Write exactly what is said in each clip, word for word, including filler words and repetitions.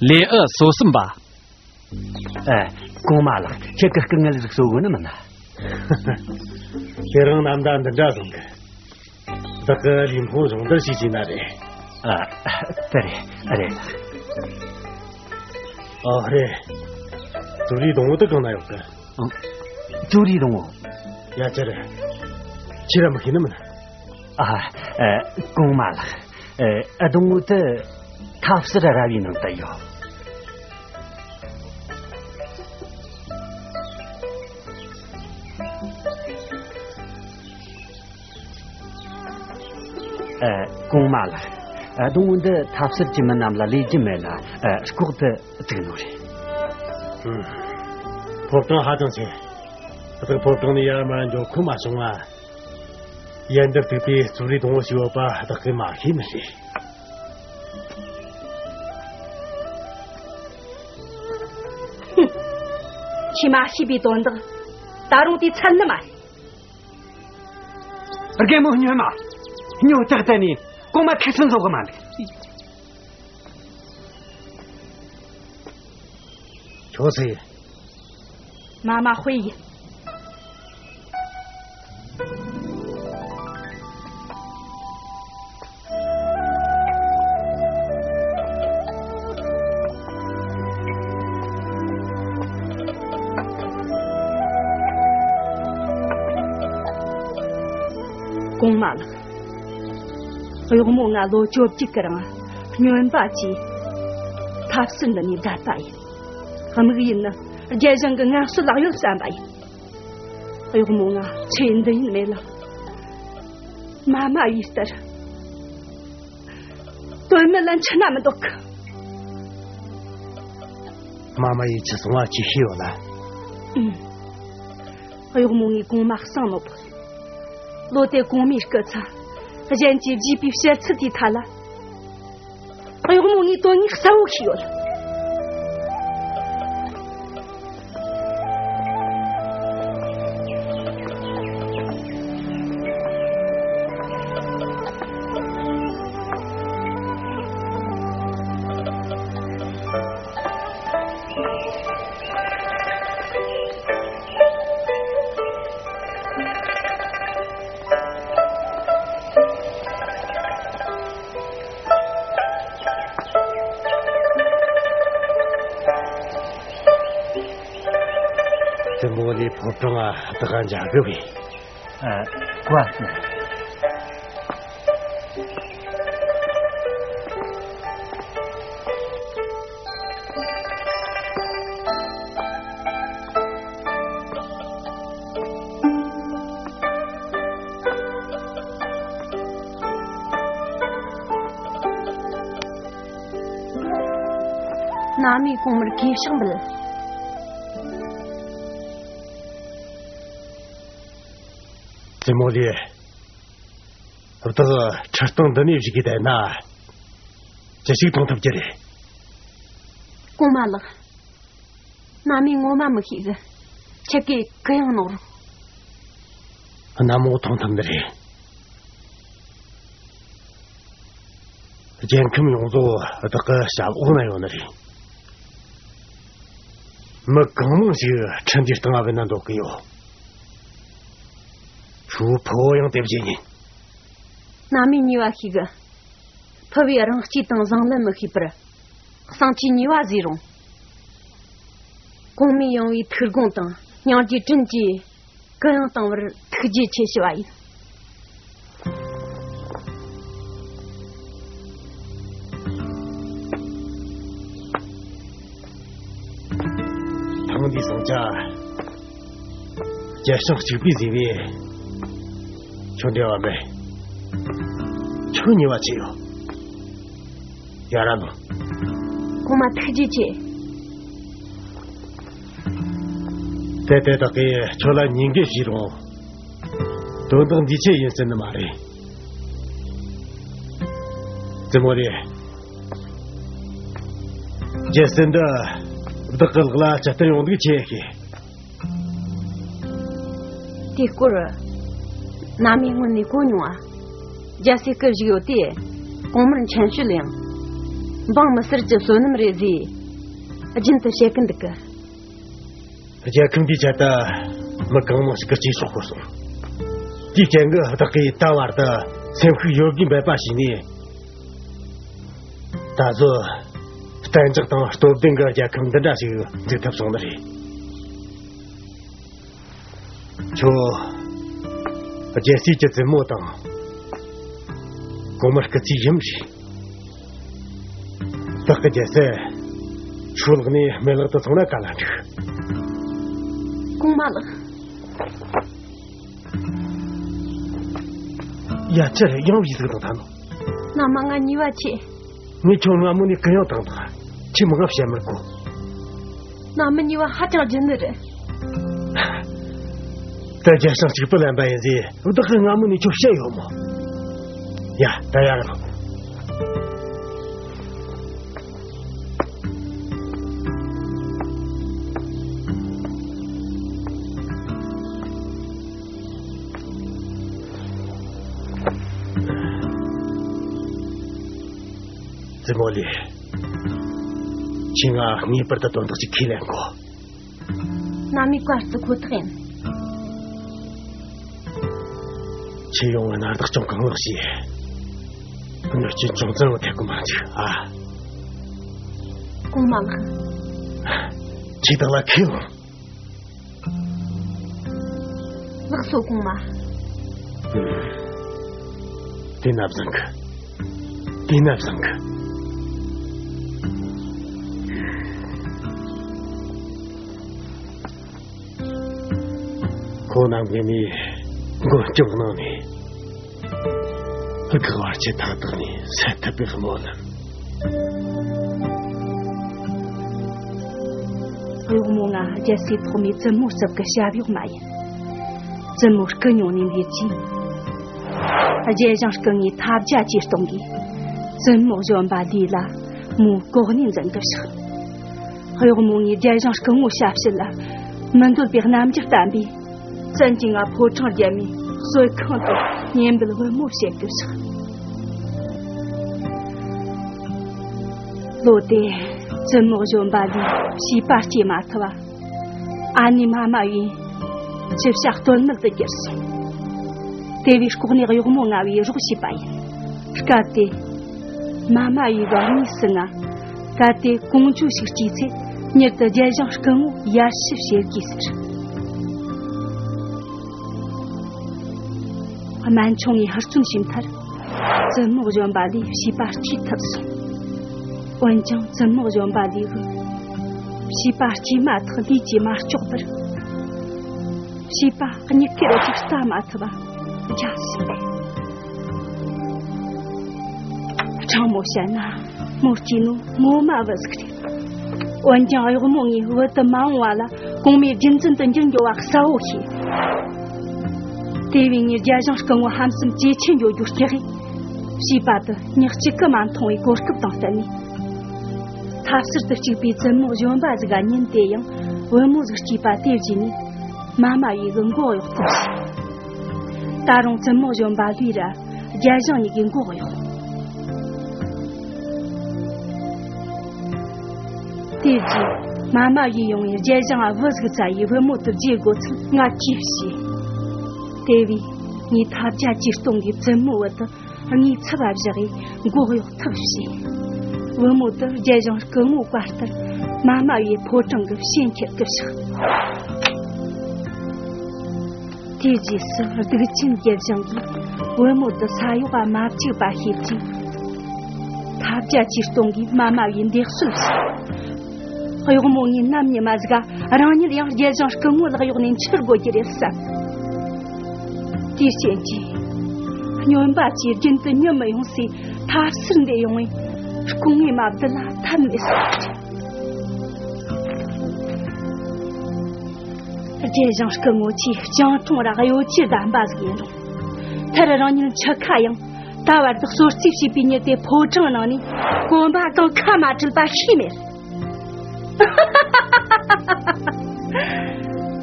ལེའུ་སོ་གསུམ་པ། ཨེ། གོང་མ་ལགས། ཁྱེད་ཀྱི་སྐུ་ངལ་ཟིག་གསོ་དགོས་ནི་མིན་ན། དེ་རིང་ནམ་ཟླ་འདི་འདྲ་བཟང་གི། བདག་གི་ལུས་ཕུང་སྦྱོང་བརྡར་བྱས་ཟིན་ན་རེད། ཨ། དེ་རེད། རེད། ཨ། རེད། ཙུ་རིའི་སྡོང་བོ་དེ་གང་ན་ཡོད་གི། ཨང་། ཙུ་རིའི་སྡོང་བོ། ཡ། ཅི་རེད། ཁྱེད་ར་མི་ཤེས་ནི་མིན། ཨ། ཨ། གོང་མ་ལགས། ཨ། སྡོང་བོ་དེ་ཐབ་སར་ར་བའི་ནང་དུ་ཡོད། ཨ། གོང་མ་ལགས། ཨ། སྡོང་བོ་འདི་ཐབ་སར་གྱི་མི་རྣམས་ལ་ལས་རྒྱུ་མེད་ལ། ཨ། ལྐོག་ཏུ་བཙུགས་ནོ་རེད། ཧུམ། ཕོ་བྲང་ཧ་ཅང་ཆེ། བདག་ཕོ་བྲང་ནས་ཡར་མར་འགྲོ་ཁོམ་མ་བྱུང་ང་། ཡལ་འདབ་སྟུག་པའི་ཙུ་རིའི་སྡོང་བོ་ཞིག་ཡོད་པ་བདག་གིས་མ་ཤེས་ནི་རེད། ཧུམ། ཁྱེད་མ་ཤེས་པའི་དོན་དག་ད་རུང་དེ་ཚད་ནི་མ་རེད། རྒན་མོ་སྨྱོན་མ། སྨྱོ་རྟགས་བསྟན་ནས་གོང་མ་ཐུགས་སུན་བཟོ་གི་མ་འདུག། ཁྱོད་སུ་ཡིན། མ་མ་དཔེ་ཡིན། གོང་མ་ལགས། གཡོག་མོ་ང་ལོ་བཅོ་བརྒྱད་ཀྱི་རིང་སྨྱོན་པ་བྱས། ཐབ་སར་འདི་ནས་བསྡད་པ་ཡིན། དམིགས་ཡུལ་ནི་རྒྱལ་ཞང་གི་ངལ་གསོ་ལག་ཡོད་བསམ་པ་ཡིན། གཡོག་མོ་ང་ཚེ་འདི་ཡིན་མེད་ལ། མ་མ་ཡིས་ལྟར་དོན་མེད་ལ་འཆི་ན་མི་འདོད་གི། མ་མ་ཡིས་ཅི་གསུང་བ་ཅི་ཤེས་ཡོད་ལ། ཨུམ། གཡོག་མོ་ངའི་གོང་མ་གསང་ནོ་བོ། ལོ་དེ་གོང་མའི་སྐུ་ཚ་གཞན་གྱིས་བརྗེད་པའི་ཕྱིར་ཚིག་དེའི་ཐད་ལ། གཡོག་མོ་ངའི་དོན་དངོས་གསལ་བོ་ཤེས་ཡོད། བཙུན་མོ་ལས་ཕོ་བྲང་ང་བདག་ག་འཇག་གི་བས། ཨ། བཀའ་གསུངས། ནང་མིའི་གོང་མར་གུས་ཕྱག་འབུལ། བཙུན་མོ་ལས། བདག་ཁྲི་སྟེང་འདི་ནས་བཞུགས་ཀྱི་བསྡད་ན། ཅི་ཞིག་མཐོང་ཐུབ་ཀྱི་རེད། གོང་མ་ལགས། ནང་མི་ངོ་མ་མི་ཤེས་གི། ཁྱེད་ཀྱིས་གུ་ཡངས་གནང་རོགས། གནམ་འོག་མཐོང་ཐུབ་ནི་རེད། རྒྱལ་ཁམས་ཡོངས་རྫོགས་བདག་གི་ཞབས་འོག་ན་ཡོད་ནི་རེད། མི་གང་མང་ཞིག་ཁྲི་འདིའི་སྟེང་ང་བུད་ན་འདོད་ཀྱི་ཡོད། ཧྲུའུ་ཕུ་བོ་ཡང་དེ་བཞིན་ཡིན། ནང་མི་ཉེས་པ་ཤིག་གི། ཕུ་བོས་རང་གཅེས་དང་བཟང་ལན་མི་ཤེས་པར། གསང་ཆེན་ཉེས་པ་བཟོས་རུང་། གོང་མའི་ཡང་བའི་ཐུགས་དགོངས་དང་སྙིང་རྗེ་བསྐྲུན་གྱིས་གུ་ཡངས་བཏང་བར་ཐུགས་རྗེ་ཆེ་ཞུ་བ་ཡིན། ཐེངས་འདིའི་ཟིང་ཆ། རྒྱལ་ཞང་གཅིག་པུས་བཟོས་པས། ཁྱོད་འབྲེལ་བ་མེད། ཁྱོད་ཉེས་པ་ཆེ་ཡོད། ཡར་ར་ལོངས། གོང་མ་ཐུགས་རྗེ་ཆེ། དེ་དེ་དག་གིས་ཁྱོད་ལ་ཉེས་འགེལ་བྱས་རུང་། དོན་དག་འདིའི་ཆེད་ཡིན་ཟེར་ནི་མ་རེད། བཙུན་མོ་ལས། རྒྱལ་སྲིད་འདི་བདག་གི་ལག་ལ་ཇི་ལྟར་ཡོང་ལུགས་ཁྱེད་ཤེས། དེའི་སྐོར་ནང་མིས་སྔོན་ནས་གོ་མྱོང་ང་། རྒྱལ་སྲས་སྐུ་བཞུགས་ཡོད་དེ། གོང་མར་མཆན་ཞུ་ལེན། འབངས་མི་སེར་གྱི་བསོད་ནམས་རེད་ཟེར། རྒྱུན་དུ་བཤད་གི་འདུག་གི། རྒྱལ་ཁམས་འདིའི་ཆེད་དུ་མི་གང་མང་ཞིག་གིས་རྩིས་སོག་གོ་སོང་། དེའི་རྐྱེན་གྱིས་བདག་གིས་ད་བར་དུ་སེམས་ཤུགས་ཡོད་དགུ་འབད་པ་བྱས་ནས། ད་གཟོད་གཏན་འཇགས་དང་སྟོབས་ལྡན་གྱི་རྒྱལ་ཁམས་འདི་འདྲ་ཞིག་འཛུགས་ཐུབ་སོང་ནི་རེད། ཁྱོད་རྒྱལ་སྲས་ཀྱི་བཙུན་མོ་དང་གོང་མར་སྐུ་ཚེ་ཡུན་རིང་། བདག་གི་རྒྱལ་སྲས་ཁྱོད་ལག་ནས་མེད་ལག་ཏུ་སོང་ན་ག་ལ་འགྲིག། གོང་མ་ལགས། ཡ། ཁྱེད་ཡང་བྱས་ཟིག་དང་ཐ་ནོ། ན་མ་ང་ཉེས་པ་ཆེ། ངས་ཁྱོད་སྔ་མོ་ནས་གུ་ཡངས་བཏང་དང་། ཁྱེད་མི་ང་བཤད་མི་དགོས། ན་མི་ཉེས་པ་ཧ་ཅང་ལྗིད་ནི་རེད། ད་རྒྱལ་སྲས་གཅིག་པུ་ལན་པ་ཡིན་ཟེ། བདག་གིས་སྔ་མོ་ནས་ཁྱོད་བཤད་ཡོད་མོ། ཡ། ད་ཡར་ལོངས། བཙུན་མོ་ལི། ཁྱེད་ང་ངེས་པར་དུ་དོན་དག་ཅིག་ཁས་ལེན་དགོས། ན་མི་བཀའ་བརྩི་ཁོ་ཐག་ཡིན། ཁྱེད་ཡོང་བའི་ན་བདག་ཅུང་གང་ལགས་ཤེས། ངར་གྱི་ཅུང་ཙམ་ཐེག་གི་མ་འཇིག་ཨ། གོང་མ་ལགས། ཁྱེད་བདག་ལ་ཁས་ལོངས། ལགས་སོ་གོང་མ། དེ་ན་བཟང་གི། དེ་ན་བཟང་གི། ཁོང་རྣམ་གཉིས་ནས་མགོན་སྐྱབས་གནང་ནས། སྒེག་བར་ཆད་མཐའ་དག་ནས་སེལ་ཐུབ་པའི་སྨོན་ལམ། གཡོག་མོ་ང་རྒྱལ་སྲས་ཐོག་མའི་བཙུན་མོ་རྩིབ་ཀྱི་ཞབས་གཡོག་མ་ཡིན། བཙུན་མོ་སྐུ་མྱོང་ནས་འདས་རྗེས། རྒྱལ་ཞང་སྐུ་ངོས་ཐབས་བརྒྱ་ཇུས་སྟོང་གིས་བཙུན་མོ་གཞོན་པ་ལི་ལ་མོའི་གོ་གནས་འཛིན་གི་བཞག། གཡོག་མོ་ངས་རྒྱལ་ཞང་སྐུ་ངོའི་ཞབས་ཕྱི་ལ་མི་འདོད་པའི་རྣམ་འགྱུར་བསྟན་པས། བཙན་གྱིས་ང་ཕོ་བྲང་རྒྱལ་མོའི་གསོལ་ཁང་དུ་གཉེན་འབུལ་བུ་མོ་བྱེད་དུ་བཞག། ལོ་དེ་བཙུན་མོ་གཞོན་པ་ལིས་བྱིས་པ་སྐྱེས་མ་ཐུབ་པ། ཨ་ནེ་མ་མ་བའི་ཅི་བྱ་གཏོལ་མེད་དུ་གྱུར་སོང་། དེ་བས་ལྐོག་ནས་གཡོག་མོ་ང་བའི་རོགས་བྱས་པ་ཡིན། སྐབས་དེ་མ་མ་བའི་གི་གཉིས་སུ་ང་། གལ་ཏེ་ཀོང་ཇོ་ཞིག་སྐྱེས་ཚེ་མྱུར་དུ་རྒྱལ་ཞང་སྐུ་ངོ་ཡར་ཞུ་བྱེད་དགོས་ཟེར། སྨན་ཆུང་ངས་ཧུར་བརྩོན་བྱས་མཐར། བཙུན་མོ་གཞོན་པ་ལིས་བྱིས་པ་སྐྱེས་ཐུབ་སོང་། འོན་ཀྱང་བཙུན་མོ་གཞོན་པ་ལིས་གི་བྱིས་པ་སྐྱེས་མ་ཐག་ལུས་ཀྱིས་མ་ལྕོགས་པར། བྱིས་པ་མྱུ་གུ་རེ་ཅིག་ལྟ་མ་ཐུབ་པ་རྒྱལ་སོང་། དྲང་མོ་བཤད་ན་མོ་སྐྱེས་ནོ་ངོ་མ་བུ་ཟིག་རེད། འོན་ཀྱང་གཡོག་མོ་ངས་བུ་དུ་མ་འོངས་པ་ལ་གོང་མའི་རྒྱུན་འཛིན་དུ་འགྱུར་འགྱོ་བ་གསལ་བོ་ཤེས། དེ་བས་ངས་རྒྱལ་ཞང་སྐུ་ངོ་ཧམ་སེམས་ཇེ་ཆེར་འགྱོ་རྒྱུར་སྐྲག་གིས། བྱིས་པ་དུ་ཉག་གཅིག་གིས་མ་མཐོང་བའི་གོ་སྐབས་དང་བསྟུན་ནས། ཐབས་ཟུར་དུ་གཅིག་པའི་བཙུན་མོ་གཞོན་པ་ཟིག་ག་ཉིན་དེ་ཡང་བུ་མོ་ཟིག་སྐྱེས་པ་དེ་བརྗེད་ནས་མ་མ་བའི་གི་མགོ་གཡོག་ཐུབ་ཟིན། ད་རུང་བཙུན་མོ་གཞོན་པ་ལུས་ར་རྒྱལ་ཞང་གཉིས་ཀྱི་མགོ་གཡོག། དེ་རྗེས་མ་མ་ཡིས་ཡོང་བའི་རྒྱལ་ཞང་བུ་ཟིག་བཙལ་ཡི་བུ་མོ་དུ་བརྗེ་དགོས་ཚུལ་ང་གིས་ཤེས། དེ་བས་ངས་ཐབས་བརྒྱ་ཇུས་སྟོང་གིས་བཙུན་མོ་བུ་དུ་དངོས་ཚབ་བཞག་གིས་མགོ་གཡོག་ཐབས་བྱས། བུ་མོ་དུ་རྒྱལ་ཞང་སྐུ་ངོ་བཀའ་ལྟར་མ་མ་ཡི་ཕོ་བྲང་གི་ཕྱེད་འཁྱེར་དུ་བཞག། དེའི་རྗེས་སུ་སྡིག་ཅན་རྒྱལ་ཞང་གིས་བུ་མོ་དུ་ས་གཡོག་མ་བཅུག་པ་ཤེས་རྗེས། ཐབས་བརྒྱ་ཇུས་སྟོང་གིས་མ་མ་ཡི་འདེགས་གསོལ་བྱས། གཡོག་མོ་ངས་ནམ་ཉི་མ་ཟིག་རང་ཉིད་ཡང་རྒྱལ་ཞང་སྐུ་ངོ་ལག་གཡོག་ནས་འཆི་དགོས་རྒྱུ་རེད་བསམ། དེའི་རྐྱེན་གྱིས། སྨྱོན་པ་ཆེ་རྒྱུན་དུ་ཉོན་མི་ཡོང་སའི་ཐབས་ཟུར་འདི་ཡོང་བས་སྐུ་ངོའི་མ་བདུད་ལ་ཐབས་མེད་སོང་། རྒྱལ་ཞང་སྐུ་ངོ་ཆེས་སྤྱང་གྲུང་ར་གཡོ་ཅི་ལྡན་པ་ཟིག་ཡིན་རུང་། མཐར་རང་ཉིད་འཆི་ཁ་ཡང་ད་བར་དུ་གསོལ་རྩིས་བྱས་པའི་མྱི་དེ་ཕོ་བྲང་ནང་ནས་གོམ་པ་གང་ཁ་མ་བྲལ་པ་ཤེས་མེད།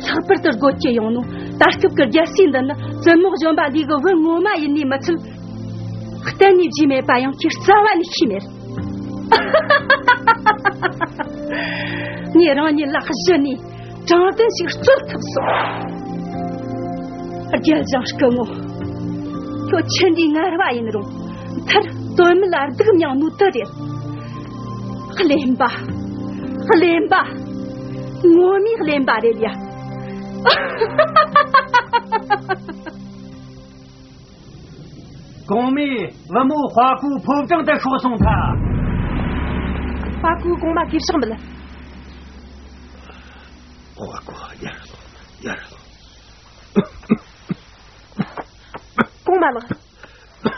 ལྷག་པར་དུ་དགོད་ཀྱི་ཡོང་ནོ། ད་སྐབས་ཀྱི་རྒྱལ་སྲས་འདི་ནི་བཙུན་མོ་གཞོན་པ་ལི་གི་བུ་ངོ་མ་ཡིན་ནི་མི་ཚད། གཏན་ནས་བརྗེས་མེད་པ་ཡང་ཁྱོས་རྩ་བ་ནས་ཤེས་མེད། ངས་རང་ཉིད་ལ་གཞི་ནས་དྲང་བདེན་ཞིག་རྩོད་ཐུབ་སོང་། རྒྱལ་ལྗང་སྐུ་ངོ། ཁྱོད་ཆི་འདྲའི་ངར་བ་ཡིན་རུང་མཐར་དོན་མེད་ལ་སྡུག་མྱངས་ནོ་དེ་རེད། གླེན་པ། གླེན་པ། ངོ་མའི་གླེན་པ་རེད་ཡ། གོང་མས་བུ་མོ་དཔའ་ཁུ་ཕོ་བྲང་དུ་ཤོག་གསུངས་ཐལ། དཔའ་ཁུ་གོང་མ་གུས་ཕྱག་འབུལ། དཔའ་ཁུ་ཡར་ལོངས། ཡར་ལོངས། གོང་མ་ལགས།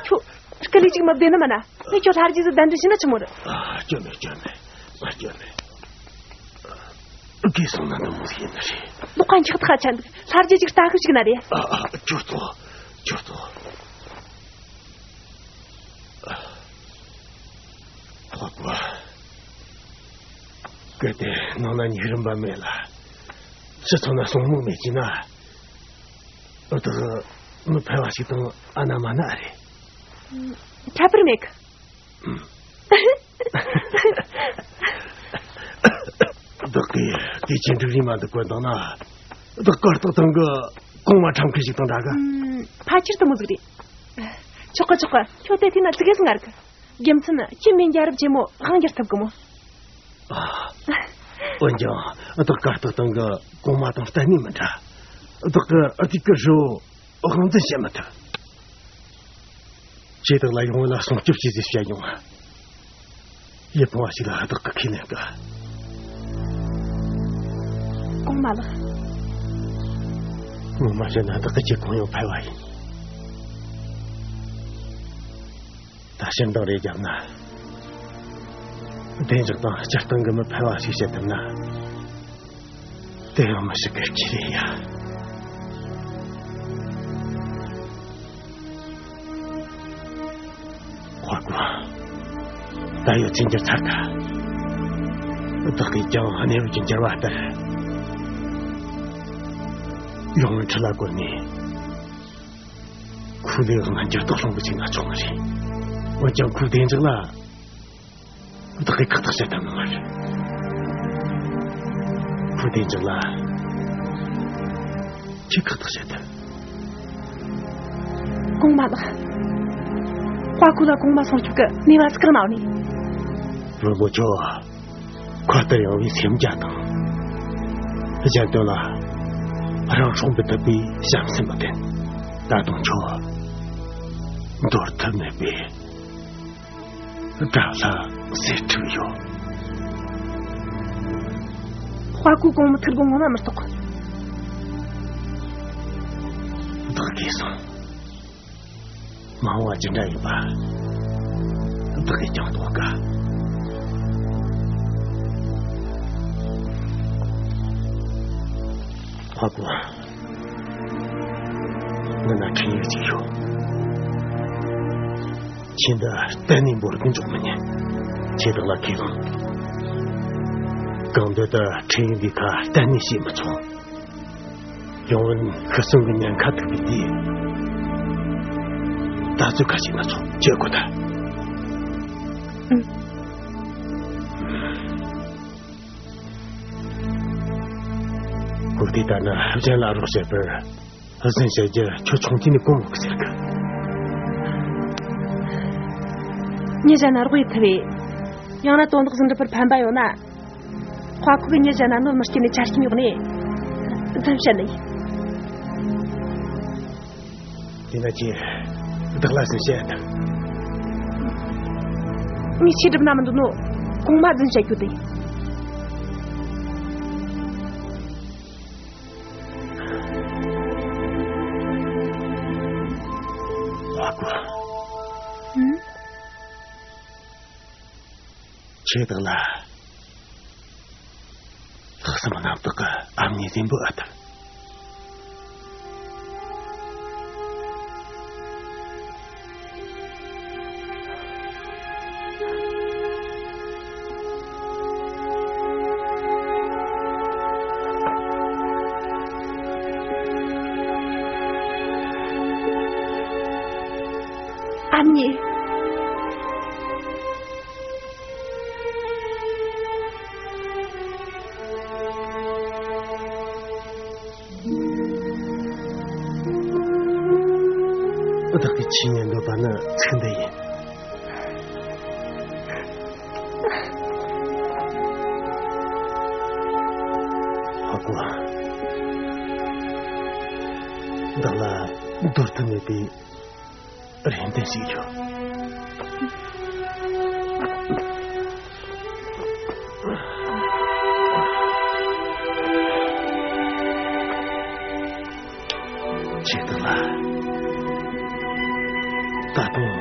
ཁྱོད་སྐུ་ལུས་གཅིག་མི་བདེ་ནི་མིན་ན། ངས་ཁྱོད་ལྷ་རྗེས་སུ་གདན་འདྲེན་བྱས་ན་ཆི་མོ་རེད། ཨ། སྐྱོན་མེད། སྐྱོན་མེད། ང་སྐྱོན་མེད། ཨ། གུས་སོང་ན་འདི་མོ་ཟིག་ཡིན་ནི་རེད། ལོག་ཁ་འཁྱག་ཐག་ཆད་འདུག་ལྷ་རྗེ་ཅིག་ལྟ་ཤོག་ཅིག་ན་རེད། ཨ། ཨ། ཁྱོད་ཚོ། ཁྱོད་ཚོ། ཨ། ཧོ་པོ། གལ་ཏེ་ནང་ན་ཉུག་རུམ་པ་མེད་ལ། ཕྱི་ཚོ་ན་སྲུང་མོ་མེད་ཀྱི་ན། འོ་ད་མི་ཕལ་བ་ཞིག་དང་ཨ་ན་མ་ན་རེད། ཁྱད་པར་མེད་གི། བདག་གིས་དེ་ཅན་འབྲུག་རིང་མ་འདི་བཀོད་འདུག་ན། བདག་གར་སྟེགས་སྟེང་གི་གོང་མ་ཁྲམ་མཁན་ཞིག་དང་འདྲ་གི། ཕལ་ཆེར་དེ་མོ་ཟིག་རེད། ཆོག་གི། ཆོག་གི། ཁྱོད་དེ་ཐེན་ན་ཙི་གེ་ཟིག་ངར་གི། རྒྱུ་མཚན་ཁྱེད་མིན་རྒྱལ་རབས་ཆེན་མོ་དབང་སྒྱུར་ཐུབ་གི་མོ། ཨ། འོན་ཀྱང་བདག་གར་སྟེགས་སྟེང་གི་གོང་མ་དང་གཏན་ནས་མི་འདྲ། བདག་གི་རྡེའུ་གི་རི་བོ་དབང་འཛིན་བྱེད་མི་ཐུབ། ཁྱེད་བདག་ལ་ཡོང་བ་ལ་སྲུང་སྐྱོབ་བྱེད་ཟེར་བཤད་ཡོང་། ཡིད་ཕངས་པ་ཞིག་ལ་བདག་གི་ཁས་ལེན་དགོས། གོང་མ་ལགས། ངོ་མ་བཤད་ན་བདག་གི་ཁྱེད་གང་ཡང་ཕལ་བ་ཡིན། ད་ཕྱིར་འདང་རེ་བརྒྱབ་ན། བདེ་འཇགས་དང་སྤྱིར་བཏང་གི་མི་ཕལ་བ་ཞིག་བྱེད་ཐུབ་ན། དེ་ཡང་མི་ཞིག་གི་ཁྱེད་རེད་ཡ། ཧོ་ཀོ། ད་ཡོད་ཚད་འགྱུར་ཚར་ཐལ། བདག་གིས་ཀྱང་གནས་བབ་ཀྱི་འགྱུར་བ་ལྟར། ཡོང་བའི་ཁྲི་ལ་བཀོད་ནས། ཁུ་ལེ་ང་འགྱུར་ལྡོག་སློང་གི་ཅིག་ན་ཆོག་ནི་རེད། འོན་ཀྱང་ཁུ་བདེ་འཇགས་ལ། བདག་གིས་ཁག་ཐེག་བྱེད་ཐུབ་ནི་མ་རེད། ཁུ་བདེ་འཇགས་ལ། ཁྱེད་ཁག་ཐེག་བྱེད་ཐུབ། གོང་མ་ལགས། དཔའ་ཁུ་ལ་གོང་མ་སྲུང་སྐྱོབ་ཀྱི་ནུས་པ་ཟིག་གང་ན་ཡོད་ནི། བུ་མོ་ཁྱོད། མཁའ་ལྟར་ཡངས་པའི་སེམས་རྒྱ་དང་། གཞན་དོན་ལ་རང་སྲོག་འབུལ་ཐུབ་པའི་བྱམས་སེམས་མི་ལྡན། ད་དུང་ཁྱོད་འདོར་ཐབས་མེད་པའི་དགྲ་ལྷ་སེར་ཁྲི་ཡོད། དཔའ་ཁུ་གོང་མའི་ཐུགས་དགོངས་ངོ་མ་མི་རྟོགས། བདག་གིས་སོང་། མ་འོངས་པ་ཇི་འདྲ་ཡིན་པ་བདག་གིས་ཀྱང་རྟོགས་དཀའ། ཧ་གོ། ང་ན་འཕྲིན་ཡིག་ཅིག་ཡོད། ཁྱེད་འདི་གཏན་ནས་འབོར་གི་འཇོག་མི་ཉན། ཁྱེད་བདག་ལ་ཁས་བླངས། གང་འདོད་དུ་འཕྲིན་ཡིག་འདི་ཁ་གཏན་ནས་བཤད་མི་ཆོག། ཡང་བན་ཤི་གསོན་གྱི་ཉེན་ཁ་ཐུག་པའི་དུས། ད་ཚོད་ཁ་ཞིག་ན་ཚོགས་བྱེད་དགོས་ད། ཨང་། ཁོ་དེ་ལྟར་ན་གཞན་ལ་རོགས་བྱེད་པར་གཟན་བྱེད་རྒྱུ་ཁྱོད་ཆུང་དུས་ནས་གོ་མོ་གི་ཟེར་གི། མྱི་གཞན་ན་རོགས་ཡེད་ཐུབ་བས། ཡང་ན་དོན་དག་ཟིན་འགྲུབ་པར་ཕན་པ་ཡོད་ན། དཔའ་ཁུ་གི་མྱི་གཞན་ན་གནོད་མི་སྐྱེལ་ནས་ཆ་རྐྱེན་ཡོག་ནས་འཛིན་བྱེད་ནི་ཡིན། དེ་ན་ཁྱེད་བདག་ལ་ཟིན་བྱེད་དང་། ངས་ཆེ་སྒྲུབ་ན་མི་འདུག་ནོ། གོང་མ་འཛིན་བྱེད་རྒྱུ་དེ། དཔའ་ཁུ། ཨང་། ཁྱེད་བདག་ལ། ལྷག་བསམ་རྣམ་དག་གི་ཨ་མྱེས་རེ་འབོད་ཨ་ཐུབ། ཨ་མྱེས། ནི་ཚིག་འདི་ཡིན། ཧ་གོ། བདག་ལ་འདོར་ཐུབ་མེད་པའི་རེ་འདུན་ཞིག་ཡོད། ཁྱེད་དག་ལ་ད་དུང་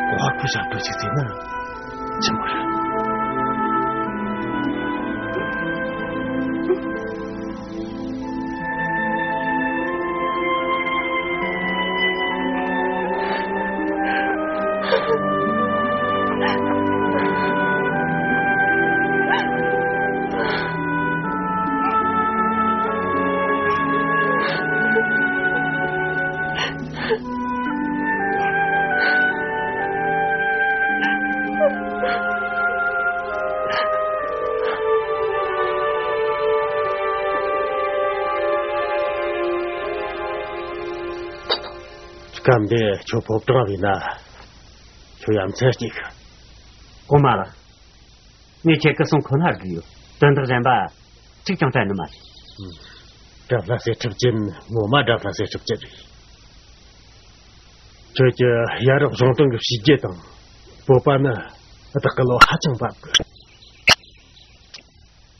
དཔའ་བོའི་ཞབས་བྲོ་ཞིག་བརྩེས་ན་ཆི་མོ་རེད། སྐབས་འདི་ཁྱོད་ཕོ་བྲང་བས་ན་ཁྱོད་ཡ་མཚན་སྐྱེ་གི། གོང་མ་ལགས། ངས་ཁྱེད་ཀྱི་གསུང་ཁོ་ན་དགོས་ཡོད། དོན་དག་གཞན་པ་གཅིག་ཀྱང་དྲན་ནི་མ་རེད། དགྲ་ལྷ་གསེར་ཁྲི་བཙན་ངོ་མ་དགྲ་ལྷ་གསེར་ཁྲི་བཙན་རེད། ཁྱོད་ཀྱི་ཡ་རབས་གཞུང་དོན་གྱི་བྱས་རྗེས་དང་སྤོབས་པ་ནི་བདག་གི་བློ་ཧ་ཅང་འབབ་གི།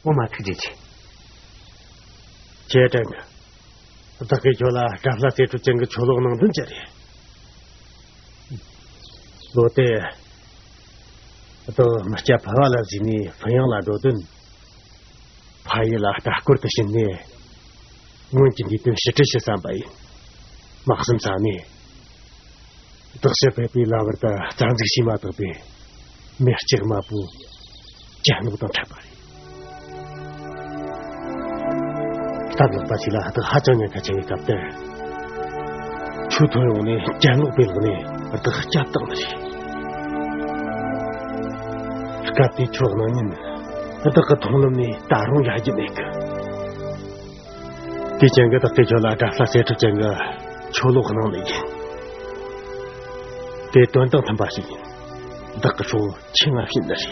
ངོ་མ་ཐུགས་རྗེ་ཆེ། ཁྱེད་དྲན་གི། བདག་གིས་ཁྱོད་ལ་དགྲ་ལྷ་གསེར་ཁྲི་བཙན་གྱི་ཆོ་ལོ་གནང་དོན་ཅི་རེད། ལོ་དེ། བདག་མི་སྐྱ་ཕལ་བ་ལ་གཟིགས་ནས་ཕིན་ཡང་ལ་འགྲོ་དོན། ཕ་ཡུལ་ལ་ལྟ་སྐོར་དུ་ཕྱིན་ནས། སྔོན་གྱི་འདས་དོན་ཕྱི་དྲིལ་ཞུ་བསམ་པ་ཡིན། མ་བསམ་ས་ནས། བདག་ཕྱིར་ཕེབས་པའི་ལམ་བར་དུ་རྩ་འཛུགས་བྱས་མ་ཐག་པའི་མི་ལྕགས་དམར་པོ་གྱེན་ལོག་དང་འཕྲད་པ་རེད། སྟབས་ལེགས་པ་ཞིག་ལ་བདག་ཧ་ཅང་ཉེན་ཁ་ཆེ་བའི་སྐབས་དེར། ཆུ་ཐོན་ཡོང་ནས་གྱེན་ལོག་པའི་ལག་ནས་བདག་བསྐྱབས་བཏང་ནི་རེད། སྐབས་དེའི་ཆུ་གནང་ཉིན་བདག་གི་མཐོང་ལམ་ནས་ད་རུང་ཡལ་རྒྱུ་མེད་གི། དེ་རྐྱེན་གྱིས་བདག་གིས་ཁྱོད་ལ་དགྲ་ལྷ་གསེར་ཁྲི་བཙན་གྱི་ཆོ་ལོ་གནང་ནི་ཡིན། དེ་དོན་དང་མཐུན་པ་ཞིག་ཡིན། བདག་གི་སྲོག་ཁྱེད་ང་བྱིན་ནི་རེད།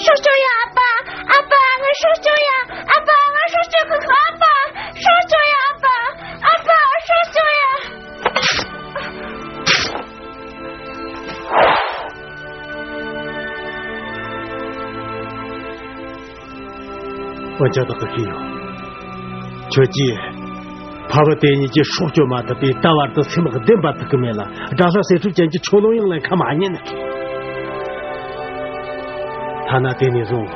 སྲོག་སྐྱོབ་ཡ། ཨ་ཕ། ཨ་ཕ། ང་སྲོག་སྐྱོབ་ཡ། ཨ་ཕ། ང་སྲོག་སྐྱོབ་གི། ཨ་ཕ། སྲོག་སྐྱོབ་ཡ། ཨ་ཕ། ཨ་ཕ། སྲོག་སྐྱོབ་ཡ། འོན་ཀྱང་བདག་གིས་ཤེས་ཡོད། ཁྱོད་ཀྱིས་ཕ་བུ་དེ་གཉིས་ཀྱི་སྲོག་སྐྱོབ་མ་ཐུབ་པས་ད་བར་དུ་སེམས་བདེ་འབབ་ཐུབ་ཀྱི་མེད་ལ། དགྲ་ལྷ་གསེར་ཁྲི་བཙན་གྱི་ཆོ་ལོ་ཡང་ལེན་ཁ་མ་ཉན། ཐ་ན་དེ་ནས་བཟུང་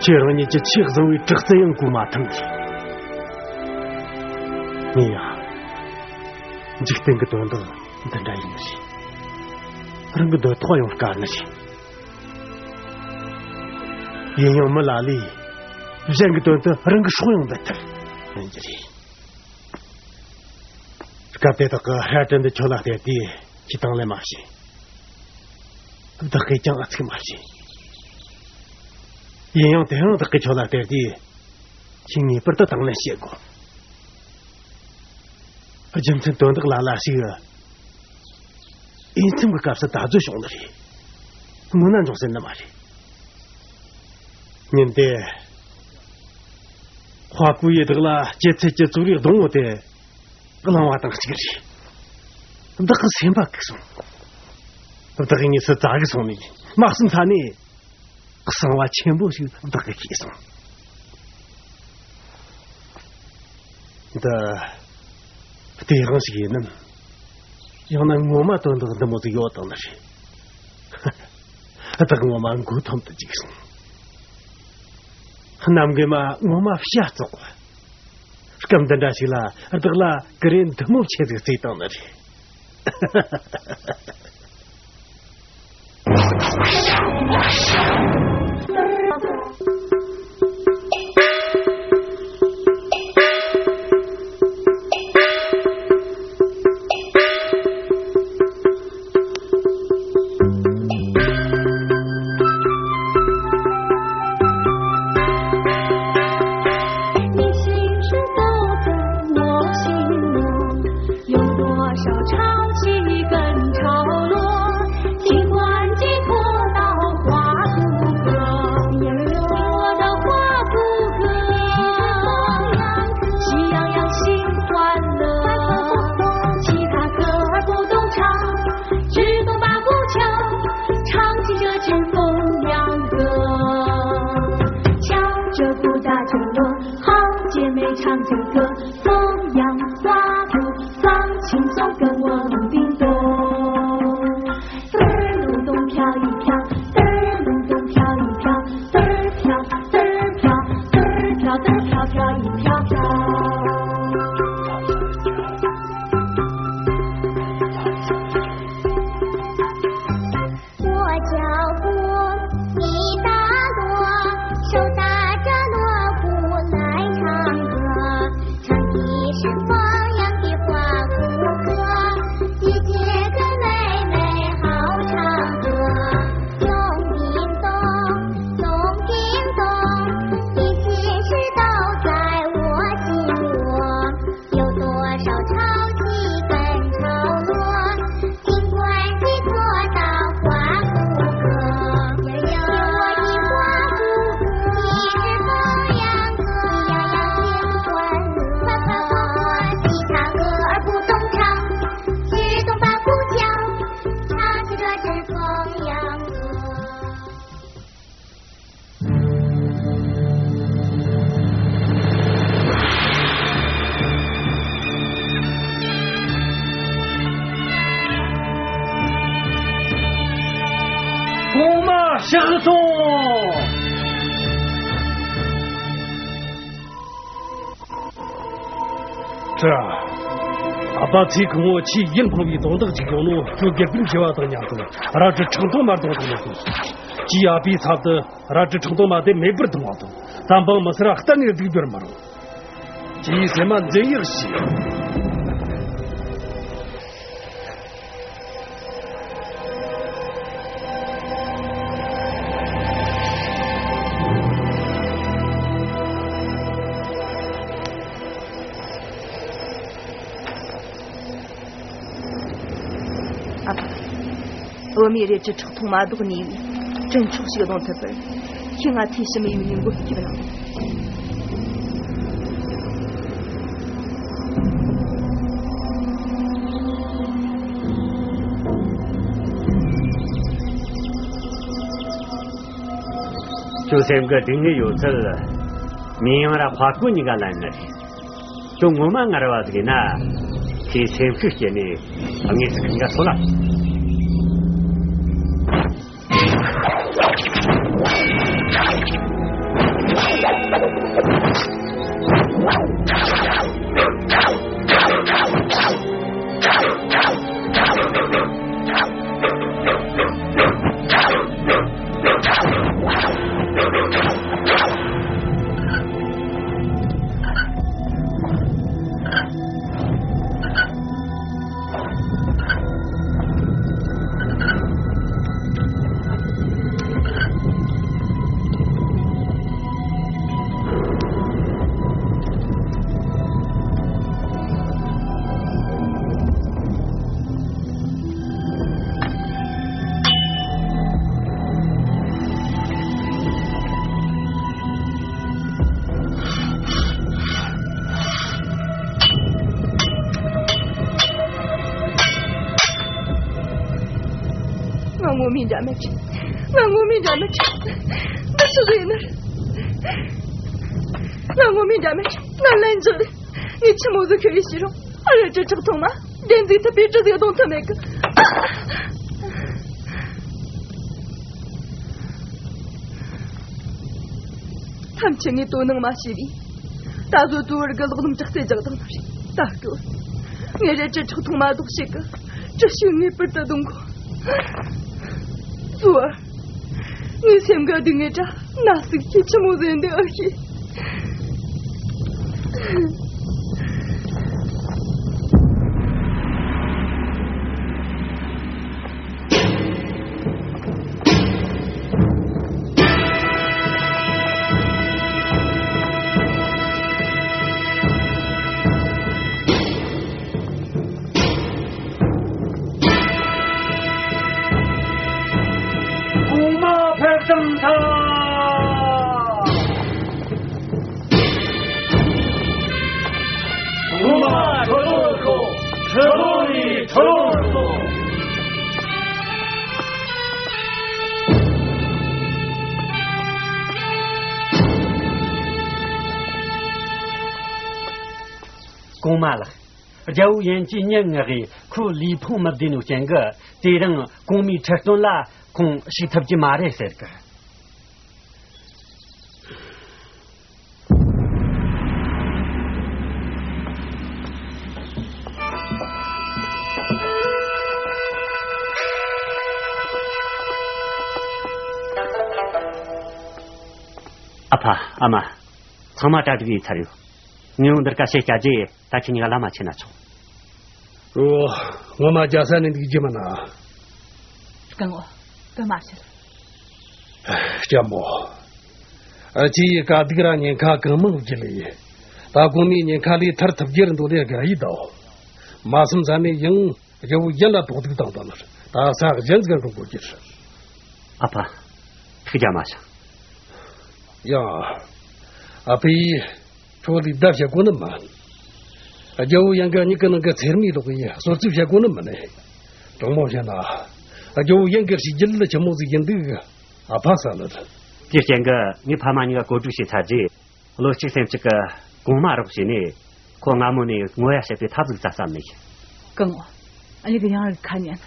ཁྱེད་རང་ཉིད་ཀྱི་ཆེས་བཟང་བའི་དྲག་རྩལ་ཡང་བཀོལ་མ་ཐུབ། ངས་ཡང་འཇིག་རྟེན་གྱི་དོན་དག་འདི་འདྲ་ཡིན་ནི་རེད། རང་གི་འདོད་ཐོག་ཡང་དཀའ་ནི་རེད། ཡིན་ཡང་མི་ལ་ལས་གཞན་གྱི་དོན་དུ་རང་གི་སྲོག་ཡང་འབུལ་ཐུབ་ཡིན་གྱི་རེད། སྐབས་དེ་དག་གི་ཧྲ་ཏྲན་དུ་ཁྱོད་ལ་བལྟས་ཏེ་ཁྱེད་དང་ལེན་མ་བྱེད། བདག་གིས་ཀྱང་ཨ་ཚིག་མ་བྱེད། ཡིན་ཡང་དེ་རིང་བདག་གིས་ཁྱོད་ལ་བལྟས་ཏེ་ཁྱེད་ངེས་པར་དུ་དང་ལེན་བྱེད་དགོས། རྒྱུ་མཚན་དོན་དག་ལ་ལ་ཞིག་འོས་འཚམ་གྱི་སྐབས་སུ་ད་གཟོད་བྱུང་ནི་རེད། སྔོན་ན་འབྱུང་སྲིད་ནི་མ་རེད། ཉིན་དེ། དཔའ་བོ་ཡིས་བདག་ལ་སྐྱེད་ཚལ་གྱི་གཙུག་རིས་སྡོང་བོ་དེ་བླངས་པ་དང་གཅིག་རེད། བདག་གི་སེམས་པ་འགུགས་སོང་། བདག་གི་ངེས་སུ་བཙལ་གི་སོང་ནས་མ་བསམ་ས་ནས། གསང་བ་ཆེན་པོ་ཞིག་བདག་གིས་ཤེས་སོང་། འདི་དེ་རང་ཞིག་ཡིན་ནམ། ཡང་ན་ངོ་མ་དོན་དག་འདི་མོ་ཟིག་ཡོད་དང་ནི་རེད། བདག་ངོ་མ་མགོ་འཐོམ་དུ་འཇིགས་སོང་། གནམ་རྒན་མ་ངོ་མ་བྱ་བཙོག་པ། སྐབས་འདི་འདྲ་ཞིག་ལ་བདག་ལ་ཀུ་རེ་འདི་མོ་ཆེ་ཟིག་བརྩེས་བཏང་ནི་རེད། 风扬歌，敲着鼓打着锣，好姐妹唱着歌，风扬花鼓，放轻松跟我们并动。嘚儿隆咚飘一飘，嘚儿隆咚飘一飘，嘚儿飘，嘚儿飘，嘚儿飘，嘚儿飘飘一飘飘。 我脚步，你打锣，手搭着锣鼓来唱歌，唱的是放羊的花鼓歌，姐姐跟妹妹好唱歌。咚叮咚，咚叮咚，一起是都在我心窝。 有多少潮起跟潮落，尽管寄托到花鼓歌。有我的花鼓歌，你是放羊歌，你要要听欢乐。快快快快，吉他歌儿不懂唱，只懂把鼓叫，唱起这支放羊歌。 གོང་མ་ཕྱག་སོང་། ཁྲི། ཨ་ཕ་ཚེ་གང་བོ་ཆེས་ཡིད་ཕངས་པའི་དོན་དག་ཅིག་ཡོང་ནོ། ཁྱོད་དགེ་སྤུན་བྱེ་བ་དང་མཉམ་དུ་རལ་གྲི་ཁྲག་འཐུང་མ་བརྡུངས་དང་མོ་གོ། ཅིའི་ཨ་ཕའི་ཚབ་ཏུ་རལ་གྲི་ཁྲག་འཐུང་མ་དེ་མེ་འབར་བཏང་བ་དང་། བཙན་དབང་མི་སེར་གཏན་ནས་སྡིག་པར་མི་རུང་། ཅིའི་སེམས་མ་འཛིན་ཡག་ཞིག། ཨ་ཕ། བུད་མེད་རལ་གྲི་ཁྲག་འཐུང་མ་བདོག་ནུས་པའི་གྲི་མཆོག་ཞིག་བརྡུང་ཐུབ་པར། ཁྱེད་ང་ཐེ་ཞིབ་མི་ཡུལ་ནས་མགོན་སྐྱབས་གནང་། ཁྱོད་སེམས་ཀྱི་སྡུག་བསྔལ་ཡོད་ཚད་མིན་ཡང་ར་དཔའ་རྒོད་གཉིས་ཀ་ལན་ནི་རེད། ཁྱོད་ངོ་མ་ངར་བ་ཟིག་ཡིན་ན། ཁོས་སེམས་ཤུགས་སྐྱེད་ནས་དངོས་སུ་ཁང་ག་སོང་ལ། ང་ངོ་མའི་འདྲ་མི་ཁྲིད། ང་ངོ་མའི་འདྲ་མི་ཁྲིད། འདི་སུ་རེད་ནི། ང་ངོ་མའི་འདྲ་མི་ཁྲིད། ང་ལན་འཇལ། ངས་ཆི་མོ་ཟིག་ཁི་ཡི་ཤི་རུང་། ཨ་རི་ཀྲི་ཁྲག་འཐུང་མ། བདེན་ཚིག་ཐུབ་པའི་གྲི་ཟིག་གཏོང་ཐུབ་མེད་གི། ཐམས་ཅད་ངས་དོ་སྣང་མ་བྱས་པས། ད་གཟོད་ཏུ་བར་གི་ལག་ལམ་དྲག་རྩལ་རྒྱག་དང་ནི་རེད། ད་སྐུ། ངས་རལ་གྲི་ཁྲག་འཐུང་མ་གཏོགས་ཤེས་གི། གྲི་ཞིག་ངེས་པར་དུ་རྡུང་དགོས། གཙོ་བོ། ངའི་སེམས་ག་སྡུག་བསྔལ་དྲ་ན་ཟུག་གིས་ཆི་མོ་ཟེར་འདི་ཨེ་ཤེས། གོང་མ་ཕེབས་ཙམ་ཐལ། གོང་མ་ལགས། རྒྱལ་བོ་ཡན་གྱིས་ཉན་མངགས་གིས་ཁོ་ལུས་ཕུང་མི་བདེ་ནོ་རྐྱེན་གྱིས་དེ་རིང་གོང་མའི་ཁྲི་སྟོན་ལ་ཁོང་ཞུགས་ཐུབ་ཀྱི་མ་རེད་ཟེར་གི། ཨ་ཕ། ཨ་མ། ཚང་མ་གྲ་སྒྲིག་ཡས་ཚར་ཡོད། ངས་འོང་འདིར་ཀ་བཤད་བྱ་རྗེས་ད་ཁྱེད་གཉིས་ཀ་ལམ་མ་ཕྱིན་ན་ཆོག། ཨོ། ངོ་མ་རྒྱལ་ས་ནས་འདུག་རྒྱུ་མིན་ན། སྐུ་ངོ། དུ་མ་ཕྱིར། སྐྱབས་མོ། ཨ་ཅེ་ཡི་དཀའ་སྡུག་ར་ཉེན་ཁ་གང་མང་བརྒྱུད་ལས། ད་གོང་མའི་ཉེན་ཁ་ལས་ཐར་ཐུབ་རྒྱུར་འདོད་ལས་དགའ་ཡི་དོ། མ་བསམ་ས་ནས་ཡང་རྒྱལ་བོ་ཡན་ལ་དོགས་སྡུག་བཏང་དོ་ནར་ད་ས་གཞན་ཟིག་འགྲོ་དགོས་རྒྱུ་རེད། ཨ་ཕ། ཐུགས་རྒྱལ་མ་བྱ། ཡང་། ཨ་ཕས་ཁྱོད་ལ་བརྡ་བྱེད་དགོས་ནི་མིན། རྒྱལ་བོ་ཡན་གྱི་མྱིག་གི་ནང་གི་ཚེར་མའི་ལོག་ཡིས་གསོལ་ཚིགས་བྱེད་དགོས་ནི་མིན་ནས། དྲང་མོ་བཤད་ན། རྒྱལ་བོ་ཡན་གྱི་གཤིས་རྒྱུད་ལ་ཆི་མོ་ཟིག་ཡིན་འདུག་ཨ་ཕ་ས་ལ། དེའི་རྐྱེན་གྱིས་ངའི་ཕ་མ་གཉིས་ཀ་བཀོད་སྒྲིག་བྱས་ཚར་རྗེས། བློ་གཅིག་སེམས་གཅིག་གི་གོང་མ་རོགས་བྱས་ནས་ཁོ་སྔ་མོ་ནས་ངོ་ཡ་བྱེད་པའི་ཐབས་ཟིག་རྩ་བསམ་ནས། སྐུ་ངོ། ཨ་ལི་གི་ཡང་རིག་ཁ་ཉན།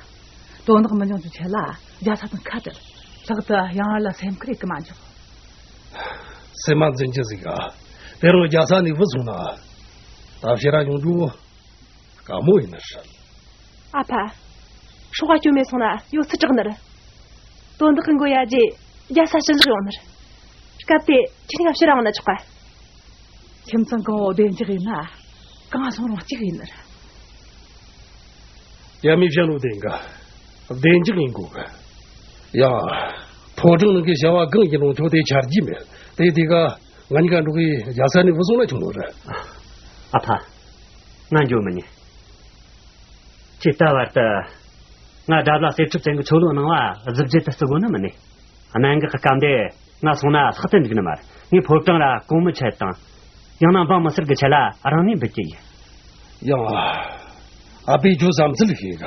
དོན་དག་མི་འབྱུང་ཚུལ་ཆེད་ལ་རྒྱལ་ས་དང་ཁ་བྲལ། ལྷག་ཏུ་ཡང་ར་ལ་སེམས་ཁུར་ཡེ་གི་མ་འཇོག་སེམས་མ་འཛིན་རྒྱུ་ཟིག་ག་དེ་རུ་རྒྱལ་ས་ནས་བུད་སོང་ན། ད་ཕྱིར་ར་ཡོང་རྒྱུ་དཀའ་མོ་ཡིན་ནི་རེད། ཨ་ཕ། སྲོག་ག་སྐྱོན་མེད་སོང་ན་ཡོད་ཚུལ་དྲག་ནི་རེད། དོན་དག་གི་མགོ་ཡ་རྗེས་རྒྱལ་ས་ཕྱིར་ལོག་ཡོང་ནི་རེད། སྐབས་དེ་ཁྱེད་གཉིས་ཕྱིར་འོང་ན་ཆོག་ག་ཁྱིམ་ཚང་གང་བོ་བདེ་འཇགས་ཡིན་ན་གང་སོང་རུང་གཅིག་ཡིན་ནི་རེད། ཡ་མི་བྱ་ལོ་བདེ་འགའ། བདེ་འཇགས་ཡིན་དགོས་གི། ཡ། ཕོ་བྲང་ནང་གི་བྱ་བ་གང་ཡིན་རུང་ཁྱོད་དེ་ཆ་རྒྱུས་མེད། དེ་དེ་ག་ང་གཉིས་ཀ་འགྲོ་གི་རྒྱལ་ས་ནས་བུད་སོང་ན་ཆོག་ནོ་རེད། ཨ་ཕ། ང་འགྱོ་མི་ཉན། ཁྱེད་ད་བར་དུ་ང་དགྲ་ལ་གསེར་ཁྲི་བཙན་གྱི་ཆོ་ལོ་གནང་བ་གཟི་བརྗིད་དུ་བརྩི་དགོས་ནི་མིན་ནི། གནད་འགག་གི་སྐབས་འདི་ང་སོང་ན་ལྷག་ཏུ་འགྲིག་ནི་མ་རེད། ངས་ཕོ་བྲང་ར་གོང་མའི་ཆེད་དང་། ཡང་ན་འབངས་མི་སེར་གྱི་ཆེད་ལ་རང་ནུས་འབུལ་གྱི་ཡིན། ཡང་། ཨ་ཕས་ཁྱོད་བསམ་ཚུལ་ཤེས་ག་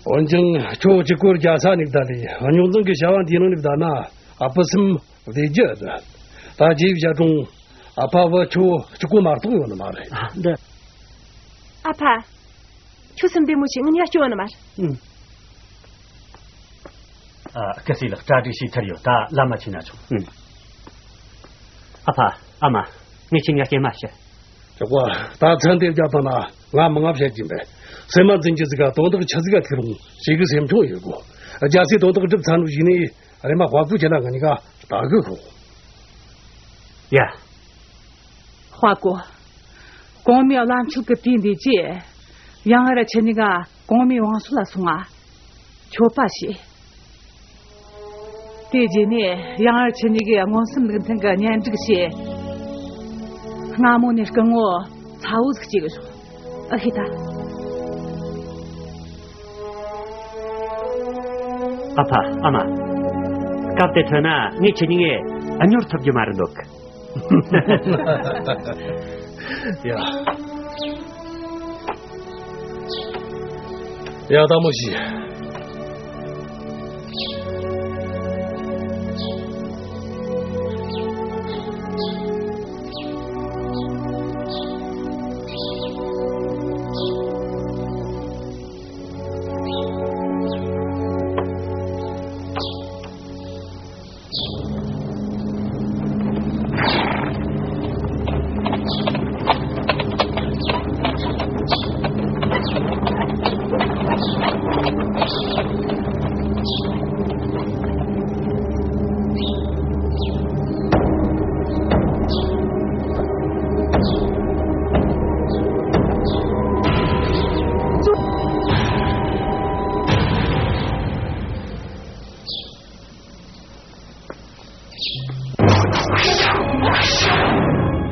འོན་ཀྱང་ཁྱོད་གཅིག་པོར་རྒྱལ་ས་ནས་བསྡད་ལས་རྙོག་འཛིང་གི་བྱ་བ་འདིའི་ནང་ནས་བསྡད་ན་ཨ་ཕའི་སེམས་བདེ་རྒྱུ་རེད། ད་རྗེས་བཞག་རུང་ཨ་ཕ་བུ་ཁྱོད་གཅིག་པོ་མ་གཏོགས་ཡོང་ནི་མ་རེད། ཨ་འདི། ཨ་ཕ། ཁྱོད་སེམས་བདེ་མོ་བྱོས། ངས་ཉར་སྐྱོ་བ་ནི་མ་རེད། ཨུམ། ཨ། སྐུ་སྲས་ལགས། གྲ་སྒྲིག་བྱས་ཚར་ཡོད། ད་ལམ་མ་ཕྱིན་ན་ཆོག་ཨུམ། ཨ་ཕ། ཨ་མ། ངས་ཁྱེད་གཉིས་སྐྱེལ་མ་བྱེད། ཆོག་པ། ད་ཚན་དེ་རྒྱབ་དང་ན་ང་མི་ང་བཤད་ཀྱིན་པས། སེམས་མ་འཛིན་གྱི་ཟིག་ག་དོན་དག་ཆི་ཟིག་ག་ཐུག་རུང་ཞེ་གི་སེམས་ཆུང་ཡོད་དགོ། རྒྱལ་སྲས་དོན་དག་སྒྲུབ་ཚར་ནོ་ཞིག་ནས་རེམ་མ་དཔའ་བོ་ཁྱེད་ལ་ང་གཉིས་ཀ་ལྟ་གི་ཤོག་ཡ། དཔའ་བོ། གོང་མའི་བླ་མཆོད་ཀྱི་དུས་འདི་རྗེས། ཡང་ཨ་ར་ཁྱེད་གཉིས་ཀ་གོང་མའི་བང་སོ་ལ་སོང་ང་། མཆོད་པ་བྱས། དེ་རྗེས་ནས་ཡང་ཨ་ར་ཁྱེད་གཉིས་ཀས་མངོན་སུམ་ལུགས་མཐུན་གྱི་གཉེན་སྒྲིག་བྱས། སྔ་མོ་ནས་སྐུ་ངོ་ཚ་བོ་ཟིག་སྐྱེ་གི་ཤོག་ཨ་ཤེས་ད། ཨ་ཕ། ཨ་མ། སྐབས་དེ་ཐོན་ན་ངས་ཁྱེད་གཉིས་ཀ་གཉོར་ཐུབ་རྒྱུ་མ་རེད་འདུག་ཡ། ཡ། ད་མོ་ཤི།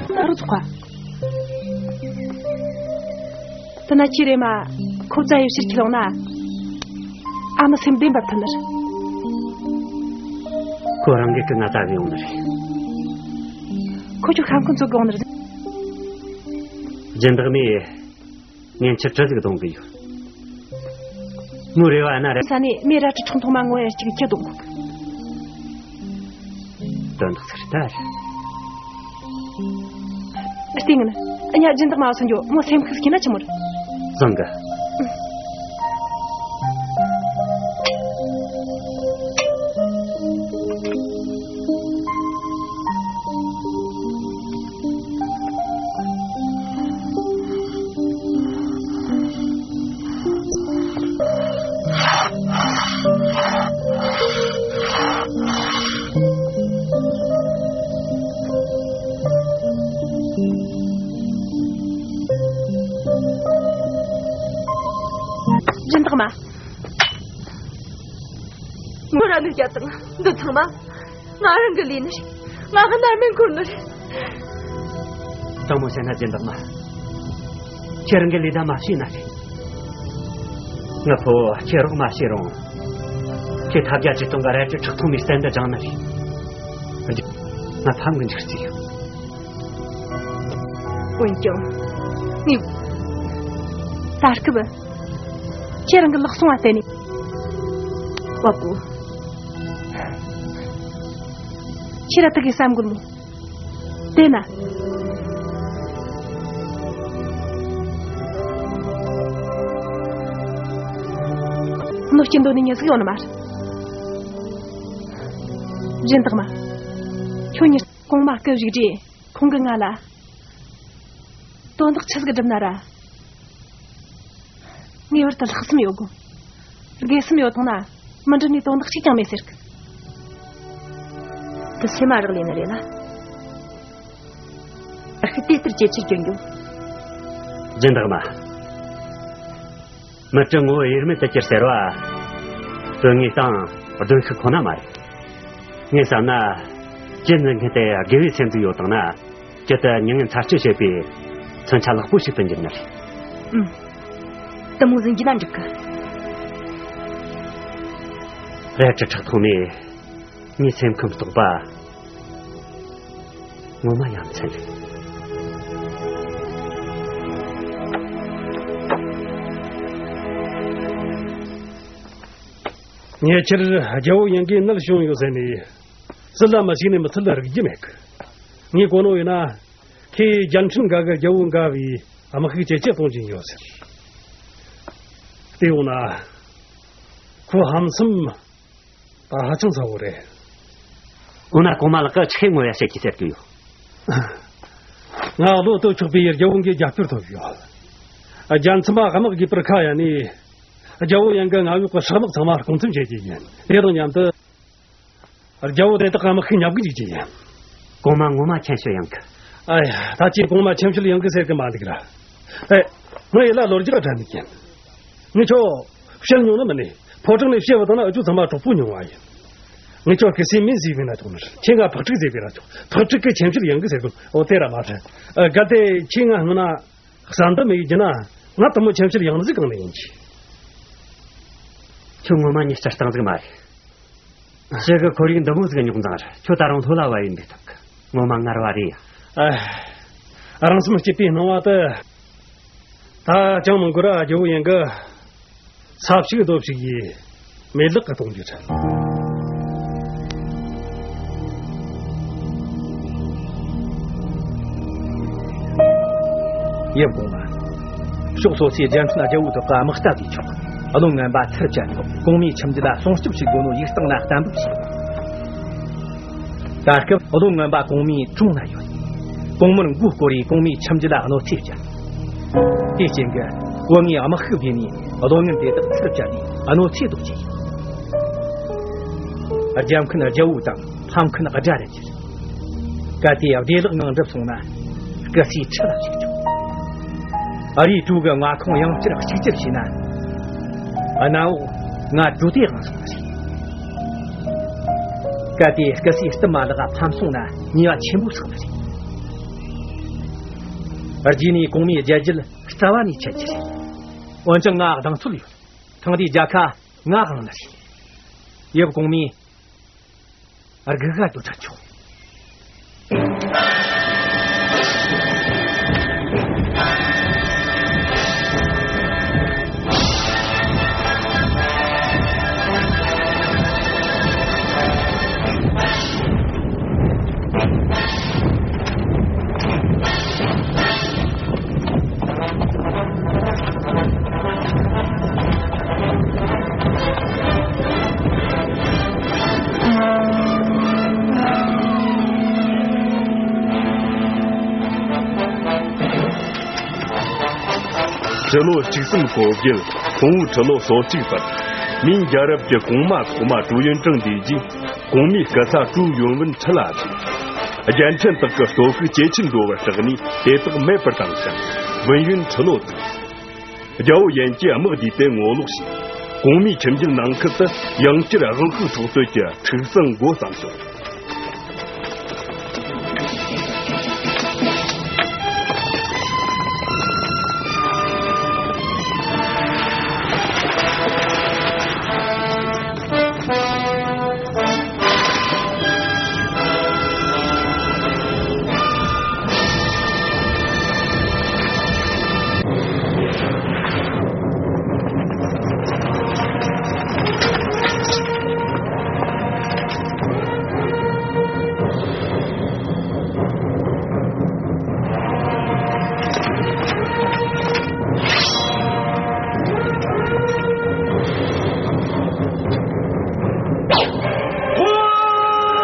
ད་རུ་ཚོགས་པ། ད་ན་ཁྱི་རེ་མ་ཁོ་བཙལ་ཡོད་ཕྱིར་ཁྱི་ལོང་ན། ཨ་མ་སེམས་བདེ་འབབ་ཐུབ་ནི་རེད། ཁོ་རང་གི་ཀི་ང་ལྟ་གི་ཡོང་ནི་རེད། ཁོ་ཁྱོད་ཤ་འཁོན་ཚོ་གི་ཡོང་ནི་རེད། སྦྱིན་བདག་ནས། ངས་ཁྱི་གྲི་ཟིག་གཏོང་གི་ཡོད། མོའི་རེ་བ་ན་རེ། ས་ནས་མེ་ར་གྲི་ཕྲུག་ཐོག་མ་ངོ་ཡ་གཅིག་ཁྱི་གཏོང་གི། དོན་དག་ཟིག་རེད་ད། ལྟས་ངན། ཉ་སྦྱིན་བདག་མ་བ་སུ་འགྱོ་མོ་སེམས་ཁུག་སྐྱེ་ན་ཆི་མོ་རེད། བཟང་གི། སྦྱིན་བདག་མ། ངོ་ར་ནུ་རྒྱ་དང་འདི་ཚང་མ་ང་རང་གི་ལས་ནི་རེད། ང་གི་མནར་མེད་འཁོར་ནི་རེད། དྲང་མོ་བཤད་ན་སྦྱིན་བདག་མ། ཁྱེད་རང་གི་ལས་ད་མ་བྱས་ན་རེད། ང་ཕོ་བོ་ཁྱེད་རོགས་མ་བྱེད་རུང་། ཁྱེད་ཐབས་བརྒྱ་ཇུས་སྟོང་གི་རལ་གྲི་ཁྲག་འཐུང་མའི་རྩལ་འདི་སྦྱངས་ནི་རེད། ང་ཕམ་གི་འཇུག་རྩིས་ཡོད། འོན་ཀྱང་། ངས། ད་སྐབས། ཁྱེད་རང་གི་ལག་སོང་བ་བལྟས་ནས། བ་པོ། ཁྱེད་ར་ད་གི་བསམ་དགོས་མོ། དེ་ན། གནོད་སྐྱེལ་འདོད་ནི་ཉི་ཟིག་ཡོད་ནི་མ་རེད། སྦྱིན་བདག་མ། ཁྱོད་ཉིད་གོང་མ་སྐུ་བཞུགས་རྗེས་ཁོང་གི་ང་ལ། དོན་དག་ཆི་ཟིག་སྒྲུབ་ན་ར། ངེས་པར་དུ་ལྷག་བསམ་ཡོད་དགོ། དགེ་སེམས་ཡོད་ཐང་ན་མི་འགྲུབ་ནི་དོན་དག་གཅིག་ཀྱང་མེད་ཟེར་གི། དེ་སེམས་མ་རག་ལས་ནི་རེད་ལ། ཨ་ཁུ་དེ་ལྟར་ཇེ་ཆེར་གྱོན་རྒྱུ། སྦྱིན་བདག་མ། མི་དྲི་ངོ་བོ་དབྱེར་མེད་དུ་གྱུར་ཟེར་བ། དོན་དངོས་སྟེང་གདོན་ཤུགས་ཁོ་ན་མ་རེད། ངས་བསམ་ན། ཇི་ནི་སྔོན་དེ་དགེ་བའི་སེམས་ཟིག་ཡོད་དང་ན། ཇི་ལྟར་མྱ་ངན་ཚར་གཅོད་བྱེད་པའི་མཚོན་ཆ་ལེགས་པོ་ཞིག་ཏུ་འགྱུར་ནི་རེད། ཨུམ། དེ་མོ་ཟིག་འགྱུར་ན་འགྲིག་གི། རལ་གྲི་ཁྲག་འཐུང་མས་ངའི་སེམས་ཁམས་རྟོགས་པ་ངོ་མ་ཡ་མཚན་རེད། ཉེ་ཆར་རྒྱལ་བོ་ཡང་གིས་མནལ་བྱུང་ཡོད་ཟེར་ནས། སྲིད་ལ་མ་ཞུགས་ནས་མི་ཚུལ་ལ་རིག་རྒྱུ་མེད་གི། ངས་གོ་ནོ་ཡིན་ན། ཁོས་རྒྱལ་ཕྲན་འགའ་གིས་རྒྱལ་བོ་འགའ་བའི་དམག་ཤུགས་ཇེ་ཆེར་གཏོང་བཞིན་ཡོད་ཟེར། དེ་འོང་ན། ཁོ་ཧམ་སེམས་ད་ཧ་ཅང་ཚ་བོ་རེད། འོ་ན་གོང་མ་ལགས་ཀྱིས་ཆི་ངོ་ཡ་བཤད་ཀྱི་ཟེར་གི་ཡོད། ང་བློ་གཏོད་ཆོག་པའི་རྒྱལ་བོ་འགའི་རྒྱབ་སྐྱོར་ཐོབ་ཡོད། རྒྱལ་མཚམས་པ་དམག་རྒུད་པར་ཁ་ཡ་ནས། རྒྱལ་བོ་ཡང་གིས་ང་ཡོད་པའི་ཤག་དམག་ཚང་མ་སྐོང་ཚིམ་བྱེད་ཀྱི་ཡིན། དེ་དང་མཉམ་དུ། རྒྱལ་བོ་དེ་དག་གི་དམག་ཤུགས་ཉམས་རྒུད་འཇུག་རྒྱུ་ཡིན། གོང་མ་ངོ་མ་མཁྱེན་ཤེས་ཡངས་གི། ཨ་ཡ། ད་ཅི་གོང་མ་མཁྱེན་ཤེས་ཡངས་གི་ཟེར་གི་མ་འདུག་ར། ཨེ། ངའི་ཡིད་ལ་ལོ་རྒྱུས་ལ་དྲན་ནི་ཡིན། ངས་ཁྱོད་བཤད་མྱོང་ནི་མིན་ནི། ཕོ་བྲང་ནས་བཤད་པ་དང་ན་ཨུ་ཅུ་ཚང་མ་གྲོགས་པོ་མྱོང་བ་ཡིན། ངས་ཁྱོད་སྐུ་སྲས་མིན་ཟིག་ཡིན་ན་ཆོག་ནི། ཁྱེད་ང་ཕག་ཕྲུག་ཟེར་བས་ན་ཆོག་ཕག་ཕྲུག་གི་མཁྱེན་ཤེས་ཡངས་གི་ཟེར་གི། འོ་དེ་ར་མ་དྲན། ཨ། གལ་ཏེ་ཁྱེད་ང་སྔོན་ན་བསམ་དུ་མི་ཡིན་གྱི་ན། ང་དུ་མོ་མཁྱེན་ཤེས་ཡངས་ཟིག་གང་ནས་ཡིན་གྱི། ཁྱོད་ངོ་མ་ཉིད་སྤྱིར་བཏང་ཟིག་མ་རེད། ཞེ་གི་ཁོར་ཡུག་འདི་མོ་ཟིག་རྙོག་འཛིང་རེད། ཁྱོད་ད་རུང་ལྷོད་ལ་བ་ཡིན་པའི་ཐབས་ངོ་མ་ངར་བ་རེད་ཡ། ཨ། རང་སེམས་སྐྱིད་པའི་སྣང་བ་དེ། ད་ཅང་མི་འགོར་ར་རྒྱལ་བོ་ཡིན་གི། ས་ཕྱུགས་རྡོ་ཕྱུགས་ཡིས་མེ་ལག་གི་གཏོང་རྒྱུ་རེད། ཡབ་གོང་མ། ཕྱོགས་སོ་སོའི་རྒྱལ་ཕྲན་རྒྱལ་བོ་དག་གི་དམག་རྟ་དེ་ཆོག་བློན་ངན་པ་ཚུར་བཅར་ནས་གོང་མའི་ཁྱིམ་རྒྱུད་ལ་སྲུང་སྐྱོབ་བྱེད་དགོས་ནོ་ཡིག་སྟེང་ན་གཏན་འབེབས་བྱས། ད་སྐབས་བློན་ངན་པ་གོང་མའི་དྲུང་ན་ཡོད། གོང་མར་མགོ་བསྐོར་རེ་གོང་མའི་ཁྱིམ་རྒྱུད་ལ་གནོད་འཚེ་བྱ། དེའི་རྐྱེན་གྱིས་བོད་ངའི་དམག་ཤུགས་བསྡུས་ནས་བློན་ངན་དེ་དག་ཚུར་བཅར་ནས་གནོད་འཚེ་བཟློག་རྒྱུ་ཡིན། རྒྱལ་མཁན་རྒྱལ་བོ་དང་ཕམ་མཁན་དགྲ་རུ་གྱུར། གལ་ཏེ་བདེ་བླག་ངང་འགྲུབ་སོང་ན་སྐུ་སྲས་ཁྲི་ལ་བཞུགས་ཆོག་ཨ་རིའི་གྲོས་ཀྱི་མངའ་ཁོངས་ཡང་བསྐྱར་གཅིག་གྱུར་བྱས་ན། གནམ་འོག་ང་འགྲོ་དེ་དབང་སོང་བ་རེད། གལ་ཏེ་སྐུ་སྲས་སྟབས་མ་ལེགས་ཕམ་སོང་ན་ཉེས་པ་ཆེན་པོ་བསགས་པ་རེད། རྗེས་ནས་གོང་མའི་རྒྱལ་རྒྱུད་རྩ་བ་ནས་ཆད་རྒྱུ་རེད། འོན་ཀྱང་ང་གདེང་ཚོད་ཡོད། ཐེངས་འདིའི་རྒྱལ་ཁ་ང་དབང་ནི་རེད། ཡབ་གོང་མས་དགུ་ག་དུ་དྲན་ཆོག་ཁྲི་ལོ་གཅིག་གསུམ་གོ་བརྒྱད། ཧོང་བུའུ་ཁྲི་ལོ་སོ་གཅིག་པར། མིང་རྒྱལ་རབས་ཀྱི་གོང་མ་ཐོག་མ་ཀྲུའུ་ཡོན་ཀྲང་འདས་ཀྱིས་གོང་མའི་སྐུ་ཚ་ཀྲུའུ་ཡོན་ཝུན་ཁྲི་ལ་བཞེས། རྒྱལ་ཕྲན་དག་གི་སྟོབས་ཤུགས་ཇེ་ཆེར་འགྲོ་བར་སྐྲག་ནས་དེ་དག་མེད་པར་བཏང་ཞིང་། ཝུན་ཡོན་ཁྲི་ལོ་བཙུགས། རྒྱལ་པོ་ཡན་གྱིས་དམག་བསྡུས་ཏེ་ངོ་ལོག་བྱས། གོང་མའི་ཁྱིམ་རྒྱུད་ནང་ཁུལ་དུ་ཡང་བསྐྱར་དབང་ཤུགས་འཕྲོག་རྩོད་ཀྱི་འཁྲུག་ཟིང་མགོ་བརྩམས་བྱུང་།